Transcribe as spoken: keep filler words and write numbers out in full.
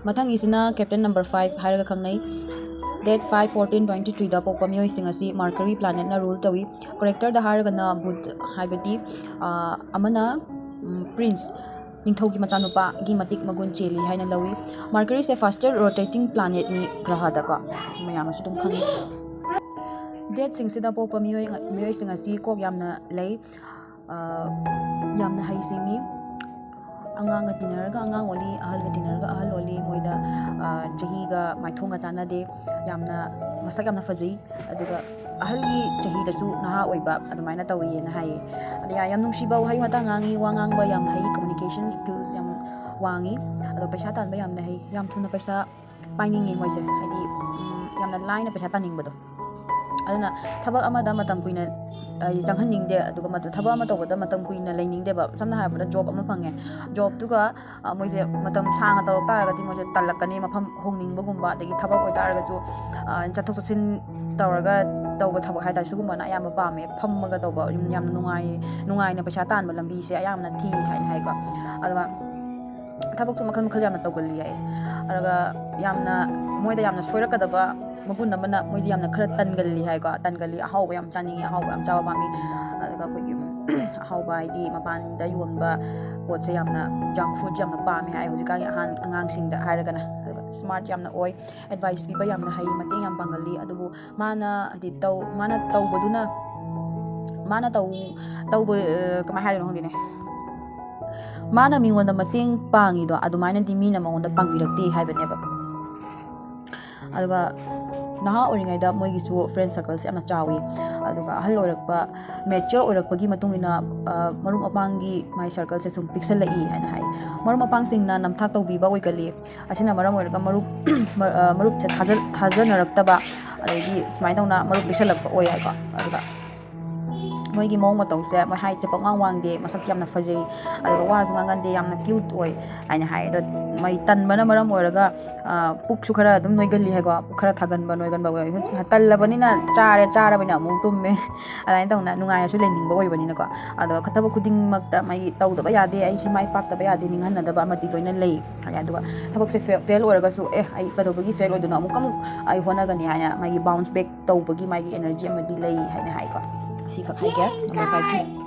ꯃꯊꯪꯒꯤꯁꯤꯅ Captain number five ꯍꯥꯏꯔꯒ ꯈꯪꯅꯩ꯫ Date five fourteen twenty threeꯗ ꯄꯣꯛꯄ ꯃꯤꯑꯣꯏꯁꯤꯡ ꯑꯁꯤ Mercury planetꯅ rule ꯇꯧꯏ꯫ Characterꯗ ꯍꯥꯏꯔꯒꯅ ꯕꯨꯙ ꯍꯥꯏꯕꯗꯤ, ꯑ, ꯑꯃꯅ, ꯎꯝ, prince, ꯅꯤꯡꯊꯧꯒꯤ ꯃꯆꯥꯅꯨꯄꯥꯒꯤ ꯃꯇꯤꯛ ꯃꯒꯨꯟ ꯆꯦꯜꯂꯤ ꯍꯥꯏꯅ ꯂꯧꯏ꯫ Mercuryꯁꯦ fastest rotating planetꯅꯤ ꯒ꯭ꯔꯍꯗꯀꯣ, ꯃꯌꯥꯝꯅꯁꯨ ꯑꯗꯨꯝ ꯈꯪꯉꯤ꯫ Dateꯁꯤꯡꯁꯤꯗ ꯄꯣꯛꯄ ꯃꯤꯑꯣꯏ, ꯃꯤꯑꯣꯏꯁꯤꯡ ꯑꯁꯤ ꯀꯣꯛ ꯌꯥꯝꯅ ꯂꯩ, ꯑ, ꯌꯥꯝꯅ ꯍꯩꯁꯤꯡꯉꯤ꯫ ꯑꯉꯥꯡꯒ ꯇꯤꯟꯅꯔꯒ ꯑꯉꯥꯡ ꯑꯣꯜꯂꯤ, ꯑꯍꯜꯒ ꯇꯤꯟꯅꯔꯒ ꯑꯍꯜ ꯑꯣꯜꯂꯤ꯫ ꯃꯣꯏꯗ, ꯑ, ꯆꯍꯤꯒ ꯃꯥꯏꯊꯣꯡꯒ ꯆꯥꯟꯅꯗꯦ꯫ ꯌꯥꯝꯅ ꯃꯁꯛ ꯌꯥꯝꯅ ꯐꯖꯩ꯫ ꯑꯗꯨꯒ ꯑꯍꯜꯒꯤ ꯆꯍꯤꯗꯁꯨ ꯅꯍꯥ ꯑꯣꯏꯕ ꯑꯗꯨꯃꯥꯏꯅ ꯇꯧꯋꯤꯅ ꯍꯥꯏꯌꯦ꯫ ꯑꯗ ꯌꯥ-, ꯌꯥꯝ ꯅꯨꯡꯁꯤꯕ ꯋꯥꯍꯩ ꯋꯥꯇꯥ ꯉꯥꯡꯉꯤ, ꯋꯥ ꯉꯥꯡꯕ ꯌꯥꯝ ꯍꯩ, communication skills ꯌꯥꯝ ꯋꯥꯡꯉꯤ꯫ ꯑꯗꯣ ꯄꯩꯁꯥ ꯇꯥꯟꯕ ꯌꯥꯝꯅ ꯍꯩ, ꯌꯥꯝ ꯊꯨꯅ ꯄꯩꯁꯥ ꯄꯥꯏꯅꯤꯡꯉꯤ ꯃꯣꯏꯁꯦ, ꯍꯥꯏꯗꯤ, ꯎꯝ, ꯌꯥꯝꯅ ꯂꯥꯏꯅ ꯄꯩꯁꯥ ꯇꯥꯅꯤꯡꯕꯗꯣ꯫ ꯑꯗꯨꯅ ꯊꯕꯛ ꯑꯃꯗ ꯃꯇꯝ ꯀꯨꯏꯅ, ꯍꯥꯏꯗꯤ, ꯆꯪꯍꯟꯅꯤꯡꯗꯦ, ꯑꯗꯨꯒ ꯃꯗꯨ ꯊꯕꯛ ꯑꯃ ꯇꯧꯕꯗ ꯃꯇꯝ ꯀꯨꯏꯅ ꯂꯩꯅꯤꯡꯗꯦꯕ꯫ ꯁꯝꯅ ꯍꯥꯏꯔꯕꯗ job ꯑꯃ ꯐꯪꯉꯦ, jobꯇꯨꯒ, ꯑ, ꯃꯣꯏꯁꯦ ꯃꯇꯝ ꯁꯥꯡꯅ ꯇꯧꯔꯛ ꯇꯥꯔꯒꯗꯤ ꯃꯣꯏꯁꯦ ꯇꯜꯂꯛꯀꯅꯤ, ꯃꯐꯝ ꯍꯣꯡꯅꯤꯡꯕꯒꯨꯝꯕ, ꯑꯗꯒꯤ ꯊꯕꯛ ꯑꯣꯏꯇꯥꯔꯒꯁꯨ, ꯑ, ꯆꯠꯊꯣꯛ ꯆꯠꯁꯤꯟ ꯇꯧꯔꯒ ꯇꯧꯕ ꯊꯕꯛ ꯍꯥꯏꯇꯥꯔꯦ, ꯁꯤꯒꯨꯝꯕꯅ ꯑꯌꯥꯝꯕ ꯄꯥꯝꯃꯦ꯫ ꯐꯝꯃꯒ ꯇꯧꯕ, ꯌꯥꯝ ꯅꯨꯡꯉꯥꯏ, ꯅꯨꯡꯉꯥꯏꯅ ꯄꯩꯁꯥ ꯇꯥꯟꯕ ꯂꯝꯕꯤꯁꯦ ꯑꯌꯥꯝꯕꯅ ꯊꯤ ꯍꯥꯏꯅ ꯍꯥꯏꯀꯣ꯫ ꯑꯗꯨꯒ ꯊꯕꯛꯁꯨ ꯃꯈꯜ ꯃꯈꯜ ꯌꯥꯝꯅ ꯇꯧꯒꯜꯂꯤ ꯍꯥꯏ꯫ ꯑꯗꯨꯒ ꯌꯥꯝꯅ, ꯃꯣꯏꯗ ꯌꯥꯝꯅ ꯁꯣꯏꯔꯛꯀꯗꯕ ꯃꯒꯨꯟ ꯑꯃꯅ, ꯃꯣꯏꯗꯤ ꯌꯥꯝꯅ ꯈꯔ ꯇꯟꯒꯜꯂꯤ ꯍꯥꯏꯀꯣ, ꯇꯟꯒꯜꯂꯤ, ꯑꯍꯥꯎꯕ ꯌꯥꯝ ꯆꯥꯅꯤꯡꯉꯤ, ꯑꯍꯥꯎꯕ ꯌꯥꯝ ꯆꯥꯕ ꯄꯥꯝꯃꯤ꯫ ꯑꯗꯨꯒ ꯑꯩꯈꯣꯏꯒꯤ ꯑꯍꯥꯎꯕ ꯍꯥꯏꯗꯤ ꯃꯄꯥꯟꯗ ꯌꯣꯟꯕ ꯄꯣꯠꯁꯦ ꯌꯥꯝꯅ, junk food ꯌꯥꯝꯅ ꯄꯥꯝꯃꯤ ꯍꯥꯏ ꯍꯧꯖꯤꯛꯀꯥꯟꯒꯤ ꯑꯍꯥꯟ-, ꯑꯉꯥꯡꯁꯤꯡꯗ ꯍꯥꯏꯔꯒꯅ꯫ ꯑꯗꯨꯒ smart ꯌꯥꯝꯅ ꯑꯣꯏ, advice ꯄꯤꯕ ꯌꯥꯝꯅ ꯍꯩ, ꯃꯇꯦꯡ ꯌꯥꯝ ꯄꯥꯡꯒꯜꯂꯤ꯫ ꯑꯗꯨꯕꯨ ꯃꯥꯅ ꯍꯥꯏꯗꯤ ꯇꯧ-, ꯃꯥꯅ ꯇꯧꯕꯗꯨꯅ, ꯃꯥꯅ ꯇꯧ-, ꯇꯧꯕ, ꯑ, ꯀꯃꯥꯏ ꯍꯥꯏꯗꯣꯏꯅꯣ ꯈꯪꯗꯦꯅꯦ, ꯃꯥꯅ ꯃꯤꯉꯣꯟꯗ ꯃꯇꯦꯡ ꯄꯥꯡꯉꯤꯗꯣ ꯑꯗꯨꯃꯥꯏꯅꯗꯤ ꯃꯤꯅ ꯃꯉꯣꯟꯗ ꯄꯥꯡꯕꯤꯔꯛꯇꯦ ꯍꯥꯏꯕꯅꯦꯕ꯫ ꯑꯗꯨꯒ ꯅꯍꯥ ꯑꯣꯏꯔꯤꯉꯩꯗ ꯃꯣꯏꯒꯤꯁꯨ friend circleꯁꯦ ꯌꯥꯝꯅ ꯆꯥꯎꯋꯤ꯫ ꯑꯗꯨꯒ ꯑꯍꯜ ꯑꯣꯏꯔꯛꯄ, mature ꯑꯣꯏꯔꯛꯄꯒꯤ ꯃꯇꯨꯡ ꯏꯟꯅ, ꯑ, ꯃꯔꯨꯞ ꯃꯄꯥꯡꯒꯤ ꯃꯥꯏ circleꯁꯦ ꯁꯨꯝ ꯄꯤꯛꯁꯜꯂꯛꯏ ꯍꯥꯏꯅ ꯍꯥꯏ꯫ ꯃꯔꯨꯞ ꯃꯄꯥꯡꯁꯤꯡꯅ ꯅꯝꯊꯥꯛ ꯇꯧꯕꯤꯕ ꯑꯣꯏꯒꯜꯂꯤ꯫ ꯑꯁꯤꯅ ꯃꯔꯝ ꯑꯣꯏꯔꯒ ꯃꯔꯨꯞ, ꯃ-, ꯑ, ꯃꯔꯨꯞꯁꯦ ꯊꯥꯖ-, ꯊꯥꯖꯅꯔꯛꯇꯕ, ꯑꯗꯩꯗꯤ ꯁꯨꯃꯥꯏꯅ ꯇꯧꯅ ꯃꯔꯨꯞ ꯄꯤꯛꯁꯜꯂꯛꯄ ꯑꯣꯏ ꯍꯥꯏꯀꯣ꯫ ꯑꯗꯨꯒ ꯃꯣꯏꯒꯤ ꯃꯑꯣꯡ ꯃꯇꯧꯁꯦ, ꯃꯣꯏ ꯍꯥꯏꯠꯁꯦ ꯄꯪꯋꯥꯡ ꯋꯥꯡꯗꯦ, ꯃꯁꯛ ꯌꯥꯝꯅ ꯐꯖꯩ, ꯑꯗꯨꯒ ꯋꯥꯁꯨ ꯉꯥꯡꯒꯟꯗꯦ, ꯌꯥꯝꯅ ꯀ꯭ꯌꯨꯠ ꯑꯣꯏ ꯍꯥꯏꯅ ꯍꯥꯏ꯫ ꯑꯗꯣ ꯃꯩ ꯇꯟꯕꯅ ꯃꯔꯝ ꯑꯣꯏꯔꯒ ꯄꯨꯛꯁꯨ ꯈꯔ ꯑꯗꯨꯝ ꯅꯣꯏꯒꯜꯂꯤ ꯍꯥꯏꯀꯣ, ꯄꯨꯛ ꯈꯔ ꯊꯥꯒꯟꯕ ꯅꯣꯏꯒꯟꯕ ꯑꯣꯏ꯫ ꯍꯧꯖꯤꯛ ꯇꯜꯂꯕꯅꯤꯅ ꯆꯥꯔꯦ, ꯆꯥꯔꯕꯅꯤꯅ ꯑꯃꯨꯛ ꯇꯨꯝꯃꯦ, ꯑꯗꯨꯃꯥꯏꯅ ꯇꯧꯅ ꯅꯨꯡꯉꯥꯏꯅꯁꯨ ꯂꯩꯅꯤꯡꯕ ꯑꯣꯏꯕꯅꯤꯅꯀꯣ꯫ ꯑꯗꯣ ꯊꯕꯛ ꯈꯨꯗꯤꯡꯃꯛꯇ ꯃꯥꯒꯤ ꯇꯧꯗꯕ ꯌꯥꯗꯦ, ꯑꯩ ꯁꯤ ꯃꯥꯏ ꯄꯥꯛꯇꯕ ꯌꯥꯗꯦ ꯅꯤꯡꯍꯟꯅꯗꯕ ꯑꯃꯗꯤ ꯂꯣꯏꯅ ꯂꯩ ꯍꯥꯏ꯫ ꯑꯗꯨꯒ ꯊꯕꯛꯁꯦ ꯐꯦꯜ ꯑꯣꯏꯔꯒꯁꯨ ꯑꯦ ꯑꯩ ꯀꯩꯗꯧꯕꯒꯤ ꯐꯦꯜ ꯑꯣꯏꯗꯣꯏꯅꯣ, ꯑꯃꯨꯛꯀ ꯑꯃꯨꯛ ꯑꯩ ꯍꯣꯠꯅꯒꯅꯤ ꯍꯥꯏꯅ ꯃꯥꯒꯤ ꯕꯥꯎꯟꯁ ꯕꯦꯛ ꯇꯧꯕꯒꯤ ꯃꯥꯒꯤ ꯑꯦꯅꯔꯖꯤ ꯑꯃꯗꯤ ꯂꯩ ꯍꯥꯏꯅ ꯍꯥꯏꯀꯣ꯫ ꯁꯤꯈꯛ ꯍꯥꯏꯒꯦ꯫ Number five ꯀꯤ